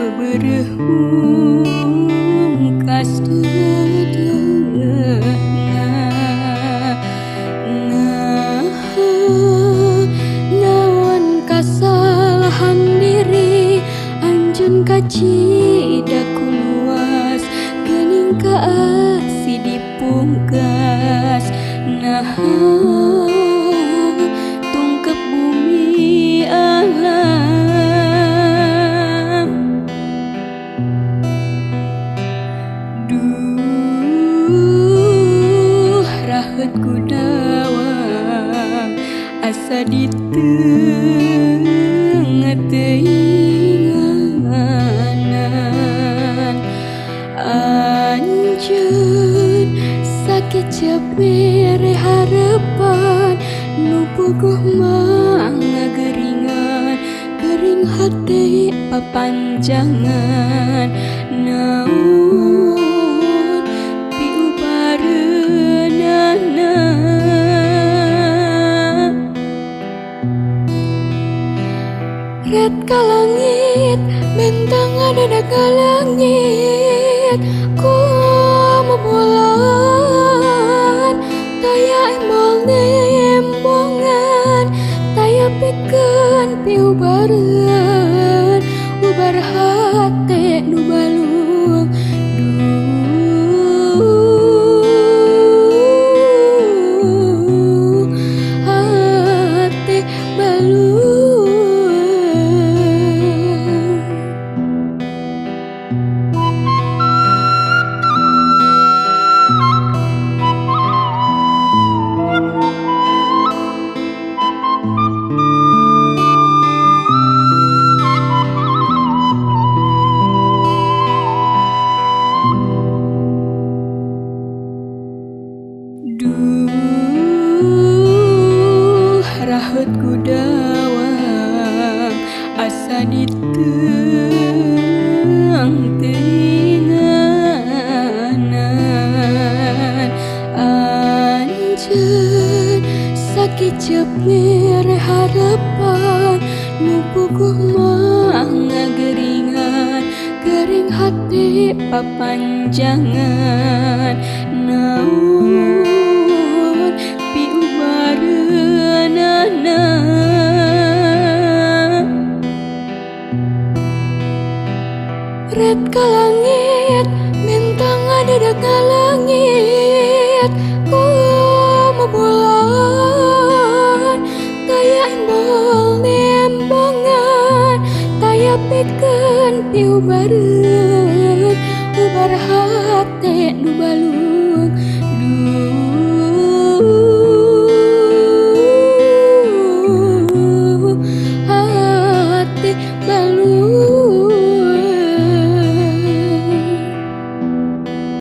Beberehung kas deudeuhna. Nah, naon kasalahan diri anjeun kacida ku luas geuning kaasi dipungkas. Nah, tungkep bumi alam. Duh, raheut ku dawang asa diteung-teuinganan. Anjeun sakecep mere harepan nu puguh mangageringan, gering hate papanjangan. Naon piubareunana. Ret ka langit bentang ada ka langit ku bulan taya embol nembongan taya pikeun piubareun ubar hate nu balung. Duh, hate balung. Duh, raheut ku dawang asa diteung-teuinganan. Anjeun sakecep mere harepan nu puguh mangageringan, gering hate papanjangan. Naon piubareunana. Ret ka langit bentang ada ka langit ku bulan taya embol nembongan taya pikeun piubareun ubar.